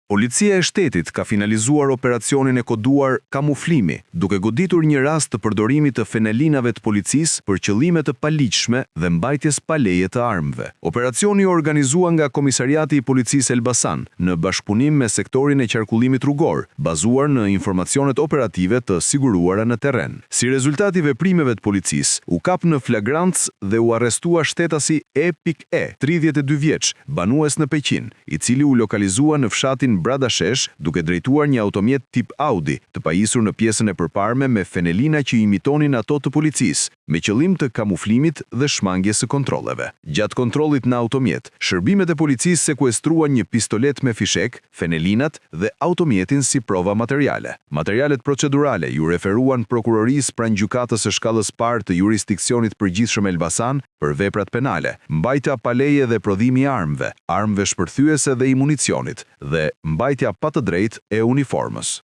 Policia e Shtetit ka finalizuar operacionin e koduar Kamuflimi, duke goditur një rast të përdorimit të fenelinave të policisë për qëllime të paligjshme dhe mbajtjes pa leje të armëve. Operacioni u organizua nga Komisariati i Policisë Elbasan, në bashkëpunim me sektorin e qarkullimit rrugor, bazuar në informacionet operative të siguruara në terren. Si rezultat i veprimeve të policisë, u kap në flagrancë dhe u arrestua shtetasi E.E, 32 vjeç, banues në Peqin, i cili u lokalizua në fshatin Bradashesh duke drejtuar një automjet tip Audi, të pajisur në pjesën e përparme me fenelina që imitonin ato të policisë, me qëllim të kamuflimit dhe shmangjes së kontrolleve. Gjatë kontrollit në automjet, shërbimet e policisë sekuestruan një pistoletë me fishek, fenelinat dhe automjetin si prova materiale. Materialet procedurale iu referuan prokurorisë pranë gjykatës së shkallës parë të jurisdiksionit përgjithshëm Elbasan për veprat penale, mbajtja pa leje dhe prodhimi i armëve, armëve shpërthyese dhe i municionit dhe mbajtja pa të drejtë e uniformës.